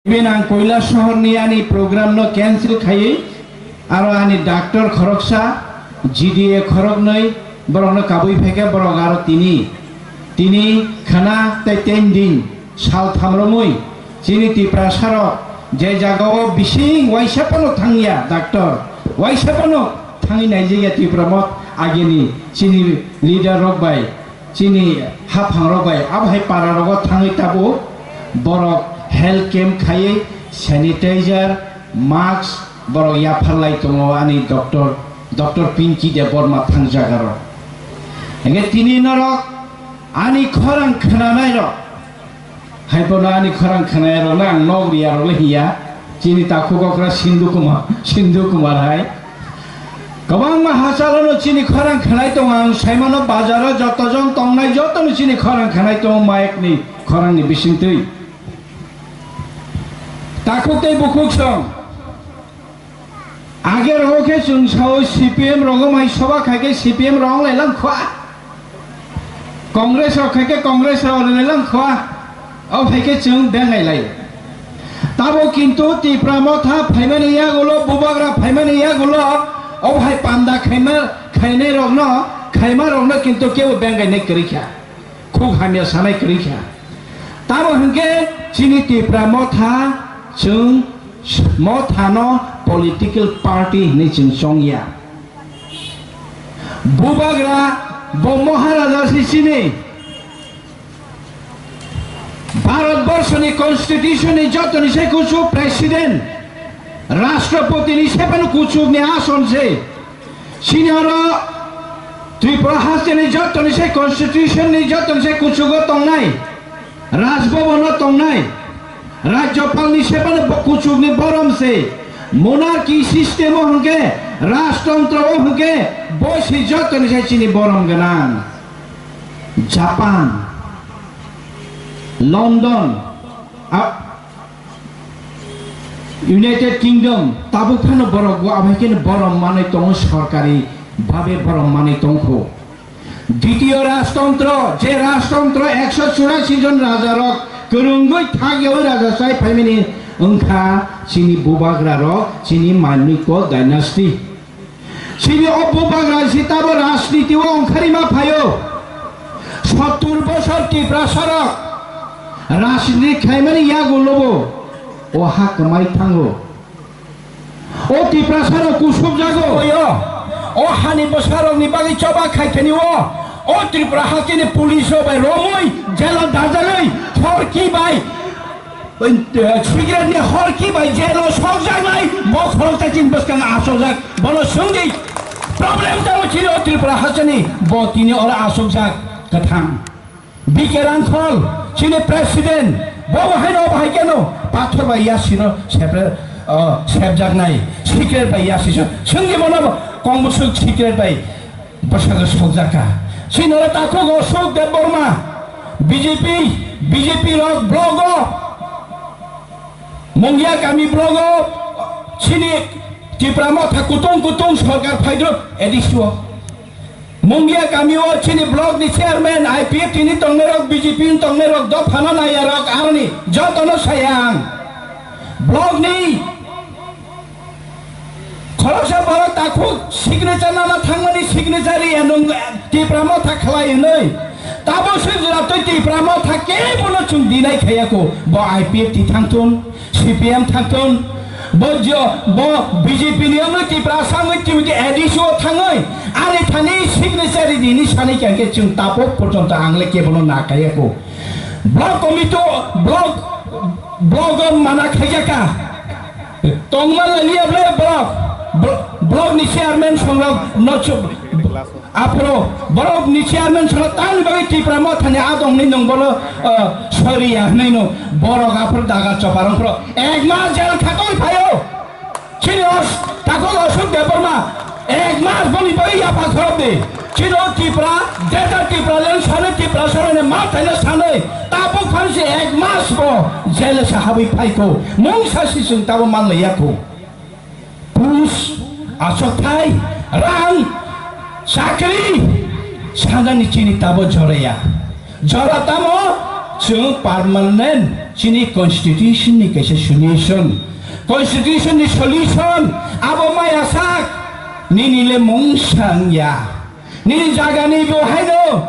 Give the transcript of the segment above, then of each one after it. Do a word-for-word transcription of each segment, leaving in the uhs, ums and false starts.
Bini ang Koilasohor ni ani program no cancel khaiwi, aro ani doctor khoroksa, G D A khoroknwi, borok no kabui phaikhe borok aro tini, tini khana tei ten din sal tham romwi chini Tiprasa rok je jaga o bising waisa phano thangya doctor, waisa phano thangwi naijakya Tipra Motha agini chini leader rok bai. Chini haphangrok bai abo hai pararogo thangwi tabuk borok health camp khaiwi sanitizer, mask borok yapharlai tongo ani doctor, Doctor Pinky Debbarma thang jagarok. Hingkhe tini norok ani khorang khnanairok, hai bono ani khorang khnairokno ang nok riyarokle hiya, chini takhuk okra Sindhu Kumar, Sindhu Kumar hai. Kwbangma hachalono chini khorang khnai tongo, ang saimano bazaro joto jon tongnai jotono chini khorang khnai tongo, mayakni khorangni bisingtwi. Takhuk tei bukhuk song. Age rogo khe chwng sao C P M rogo mai soba khai khe C P M rok wnglai lang khwa. Congress rok khai khe Congress rok wnglai lang khwa. O hai khe chwng bengai lai. Tabo kintu Tipra Motha phaimani yagulo, Bubagra phaimani yagulo, o hai panda khaima, khainai rokno, khaima rokno kintu kebo bengai nai kwrwi kha. Khuk hamya sanai kwrwi kha. Tamo hwnkhe chini Tipra Motha, chwng Mothano political party hinwi chwng chongya. Bubagra bo Maharaja se chini. Bharat Borshoni Constitution ni jotoni se kuchuk President, Rashtrapati ni se phano kuchuk ni ason se. Chini oro Tripura hasteni jotoni se constitution ni jotoni se kuchugo tongnai, Raj Bhavan o tongnai, Rajyapal ni se phano bo-, kuchuk ni borom se, monarchy system o hwnkhe, rajtontro o hwnkhe, bo se jotoni se chini borom gwnang. Japan, London, a-, United Kingdom tabuk phano borok bo abai kheno borom manwi tongo, sorkari babe borom manwi tongkho. Ditiyo rajtontro, je rajtontro ekso churasi jon rajarok kwrwngwi thakyawi raja chai phaimani wngkha chini bubagrarok, chini Maniko dynasty. Chini o bubagra si tabo rajniti o ongkhari ma phaio. Sottur bosor Tiprasa rok rajniti khaimani yagulo bo o ha kwmai thango. O Tiprasa rok kusuk jago. Oyo, o hani bwsa rok ni bagwi choba khai khani o, o Tripura hakini police rok bai romwi jela dajalwi thorki bai Sigaretni horki bai jelo sokjaknai, bo khoroksa chini bwskango asokjak. Bono swngdi, problem tamo chini o Tripura hasteni, bo tini oro asokjak kwthang. B K Rangkhol, chini president, bo bo haino bo hai keno, pathor bai yasino sepre, o, sepjaknai, secret bai yasino. Swngdi bono bo, kong bwswk secret bai. Bwskango sokjakha. Chini oro takhuk Ashok Debbarma, B J P, B J P rok block o, Mungia kami block o, chini Tipra Motha kutung kutung sorkar phaidrop A D C o. Mungia kami o chini block ni chairman, I P F T ni tongnai rok, B J P ni tongnai rok, dophano naiya rok, aroni jotono saya ang. Block ni Khoroksa borok takhuk signature nana thangmani signature riya nwng Tipra Motha khlai hwnwi. Tabuk se jora twi Tipra Motha kebono chwng deny khaiya kho. Bo I P F T thangthun, C P M thangthun, bo jo, bo B J P ni wngwi Tipra Assam wngwi twi A D C o thangwi ani thani signature rini sanai kha khe chwng tabuk porjonto ang le kebono na khaiya kho. Block committee o, block, block o mana khaijaka. Tongma laliya ble block, bl-, block ni chairman songrok no chu-, aphro borok ni chairman songrok tani bagwi Tipra Motha ni adong ni nung bolo, uh, sorry ya hwnwi no borok aphro daga choparong phro ek mas jail khatoi phaio. Chini os-, takhuk Ashok Debbarma, ek mas boni bagwi yapha khorok di. Chini o Tipra, Greater Tipraland sani Tiprasa rokni ma thaino sanwi, tabuk phan se ek mas bo jail o se habwi phai kho. Mungsa si chwng tabo man lai ya kho. Pus, achokthai, rang, chakri, sanani chini tabo joraya. Jora tamo, Chwng permanent chini constitution ni kaisa solution. Constitution ni solution abo maya sak, nini le mungsa wngya. Nini jaga ni bo haino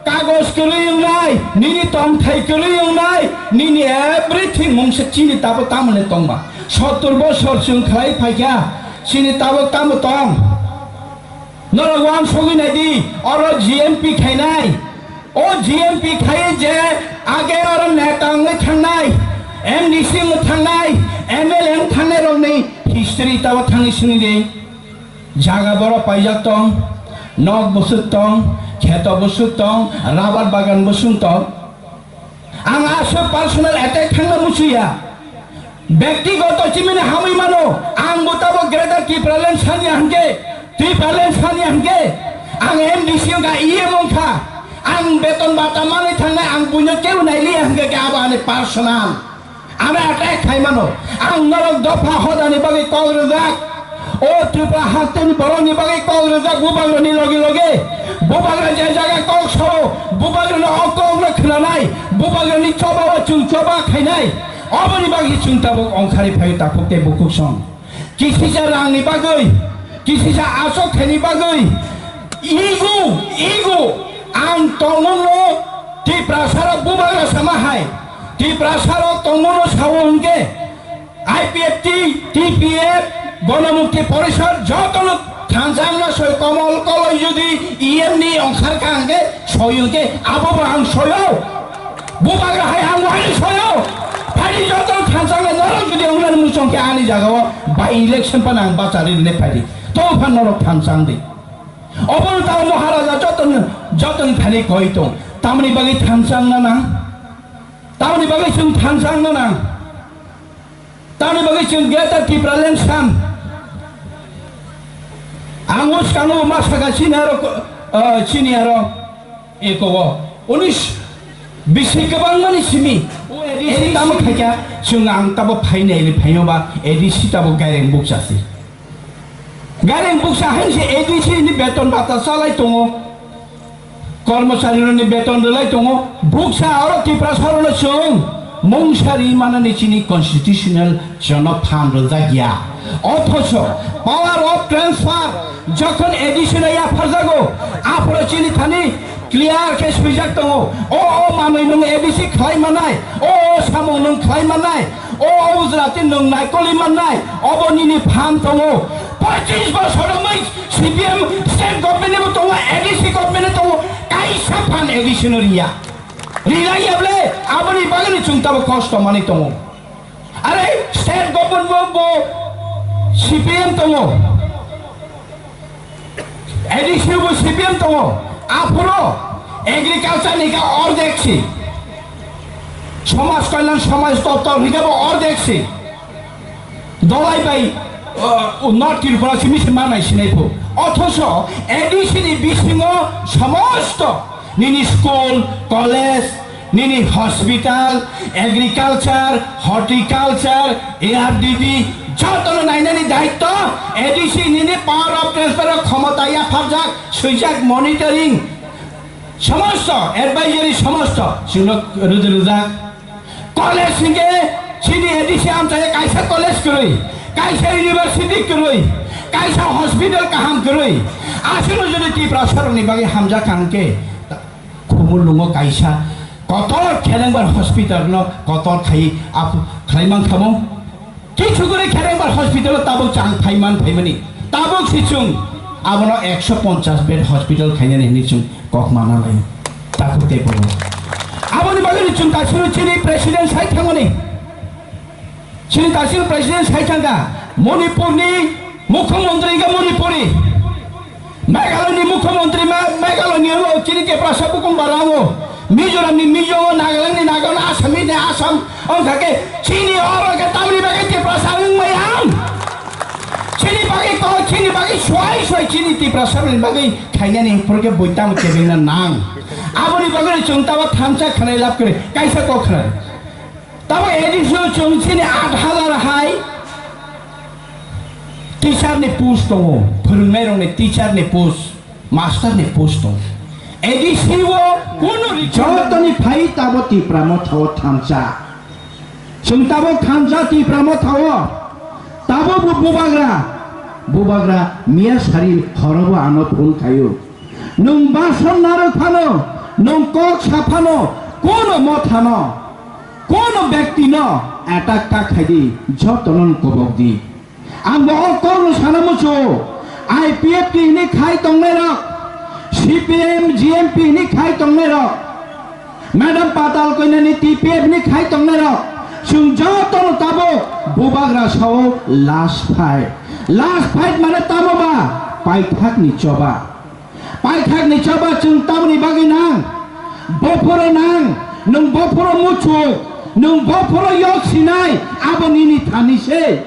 kagoj kwrwi wngnai, nini tongthai kwrwi wngnai, nini everything mungsa chini tabo tamo le tongba. Sottor bosor chwng khlai phaikha, chini tabo tamo tong. Norok uansugwi naidi, oro G M P khainai. O G M P khai je age oro neta wngwi thangnai, M D C wngwi thangnai, M L A wngwi thangnai rokni history tabo thangwi swngwi di. Jaga borok paijak tong, nok bwswk tong, kheto bwswk tong, rubber bagan bwswk tong. Ang aswk personal attack thangna musuya. Bektigoto chimini hamwi mano. Ang bo tabo Greater Tipraland sani hangke, Tipraland sani hangke. Ang M D C wngkha, E M wngkha. Ang beton bata manwi thangnai, ang buino keu nailiya hangke ke abo ani personal. Ano attack khai mano. Ang norok dopha hodani bagwi kok rwjak. O Tripura hasteni borokni bagwi kok rwjak bubagrani loge loge. Bubagra je jaga kok sao, bubagrano o kokno khwnanai, bubagrani choba o chwng choba khainai. Oboni bagwi chwng tabuk ongkhari phaio takhuk tei bukhuk song. Kisisa rangni bagwi, kisisa achok thaini bagwi, ego, ego, ang tongo no Tiprasarok bubagra sama hai, Tiprasarok tongo no sao hwnkhe, I P F T, T P F, Ganamukti Porishad, jotono thansa wngna soi komol koloi jodi E M ni ongkhar kha hwnkhe soi hwnkhe abo bo ang soio. Bubagra hai ang wani soio. Phani jotono thansa wngna norok jodi ongna muchung khe ani jagao by election phano ang bachari rwne phai di. To phan norok thansa wng di. Obono tamo Maharaja jotono, jotono thani koi tong. Tamni bagwi thansa wngna nang? Tamni bagwi chwng thansa wngna nang? Tamni bagwi chwng Greater Tipraland san. Ang o swkango ma saka chini aro, ah, chini aro eko o. Unis bisi kwbangmani simi. O A D C tamo khaikha chwng ang tabo phainai le phaino ba A D C tabo gaireng bukcha si. Gaireng bukcha hai se A D C ni beton bata chalai tongo. Kormocharirokni beton rwlai tongo, buksa oro Tiprasarokno chwng mungsa ri manani chini constitutional jono phan rwjak ya. Othocho power of transfer jokhon A D C no yapharjago, aphoro chini thani clear khe swijak tongo. O, o manwi nwng A D C khlai manai, o, o samung nwng khlai manai, o, o Gujarati nwng naikoli mannai, obo nini phan tongo. Pochish bosor wngwi C P M state government ni bo tongo, A D C government ni tongo, kaisa phan A D C no riya. Rilai ya bole, aboni bagwi ni chwng tabo kosto manwi tongo. Are state government bo, bo C P M tongo. A D C bo C P M tongo, aphuru agriculture ni khe ordek si, somaj kalyan somaj doptor ni khe bo ordek si, dolai bai, uh, North Tripura simi se manai sinai phu. Othocho A D C ni bisingo somosto nini school, college, nini hospital, agriculture, horticulture, A R D D, jotono nainani daitto A D C nini power of transfer o khomota yapharjak, swijak monitoring, somosto advisory somosto chwngno rwjak rwjak. College hwnkhe chini A D C amchai kaisa college kwrwi, kaisa university kwrwi, kaisa hospital kaham kwrwi. Aswkno jodi Tiprasarokni bagwi hamjak kha hwnkhe, Khumulwngo kaisa kotor Khelengbar hospital no kotor khai ap-, khlai man khamo. Kichu guri Khelengbar hospital o tabuk chang phaiman phaimani. Tabuk si chwng abono ekso ponchas bed hospital khainani hinwi chwng kok mana lai. Takhuk tei bobo. Aboni bagwi chwng kaisa chini president sai thangmani. Chini tasing president sai thangkha, Manipurni mukhyamantri wngkha Manipuri, Meghalayani mukhyamantri Ma-, Meghalayani wngkha chini Tiprasa bukhung barango, Mizoramni Mizo, Nagalandni Naga, Assamni Assam wngkha khe chini oro khe tamni bagwi Tiprasa wngmaya? Chini bagwi kok, chini bagwi swai swai chini Tiprasani bagwi khainani phuru khe bui tamo kebengna nang. Aboni bagwi chwng tamo thansa khwnai lab kwrwi, kaisa kok khwnai. Tamo A D C o chwng chini aat hazar hai teacher ni post tongo, phwrwngnairokni teacher ni post, master ni post tongo. A D C o kuno return. Jotoni phai tabo Tipra Motha o thansa. Chwng tabuk thansa Tipra Motha o. Tabuk bo bubagra. Bubagra miya sari horobo ano phone khaio. Nwng bason narwk phano, nwng kok sa phano, kono mothano, kono bektino attack ta khaidi, jotono kobok di. Ang bo o kokno sana muchungo, I P F T hwnwi khai tongnairok, C P M, G M P hwnwi khai tongnairok, Madam Patal Koinani T P F ni khai tongnairok, chwng jotono tabuk bubagra sao last fight. Last fight mane tamo ba? Paithakni choba. Paithakni choba chwng tamoni bagwi nang? Bophoro nang, nwng bophoro muchuk, nwng bophoro yok sinai, abo nini thani se.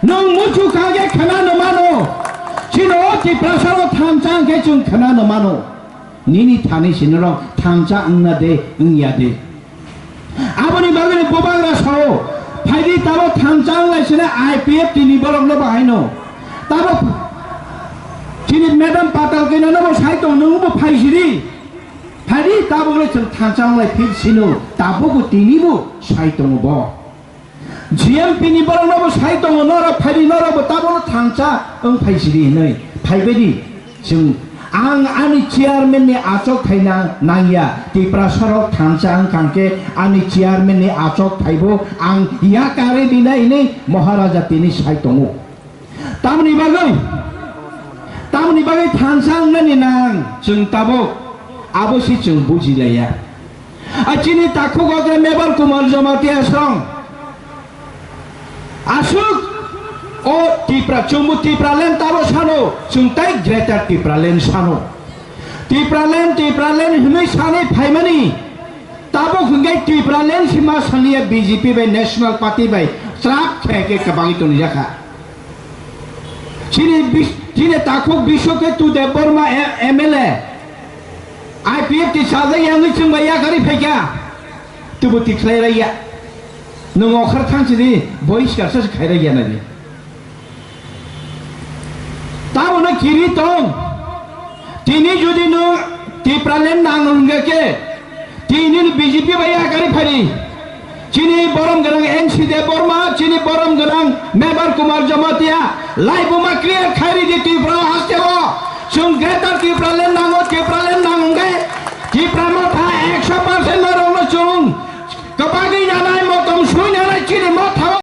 Nwng muchuk kha khe khwnano mano, chini o Tiprasaro thansa hwnkhe chwng khwnano mano. Nini thani sinorok thansa wngna de, wngya de. Aboni bagwi bubagra sao, phaidi tabo thansa wnglai sina I P F T ni borokno bahaino. Tabo chini Madam Patal Koinano bo sai tong, nwng bo phai sidi. Phaidi tabokle chwng thansa wnglai phil sino, tabukbo tinibo sai tongo bo. G M P ni borokno bo sai tongo, norok phaidi, norok bo tabono thansa wng phai sidi hinwi phaibaidi. Chwng, ang ani chairman ni achok thaina nangya, Tiprasarok thansa wng kha khe ani chairman ni achok thaibo ang yakarwi rinai hinwi Maharaja tini sai tongo. Tamoni bagwi, tamoni bagwi thansa wngnani nang chwng tabuk, abo se chwng bujilaiya. A chini takhuk okra Mebar Kumar Jamatia song. Aswk o Tipra, chwngbo Tipraland tabo sano, chwng tai Greater Tipraland sano. Tipraland, Tipraland hwnwi sanwi phaimani, tabuk hwnkhe Tipraland sima saniya B J P bai National Party bai chwrak khe khe kwbangwi tonijakha. Chini bis-, chini takhuk Biswaketu Debbarma M L A, I P F T sajak yangwi chwng bai yakarwi phaikha, tubu tikhlai raiya. Nwng okhar thang sini boiskar sa khairaiya nadi. Tabono kiri tong. Tini jodi nwng Tipraland nang wngkha khe, tini B J P bai yakarwi phari. Chini borom gwnang N C Debbarma, chini borom gwnang Mebar Kumar Jamatia, laibuma clear khairi di Tripura haste o. Chwng Greater Tipraland nango, Tipraland nang wngkhe, Tipra Motha ekso percent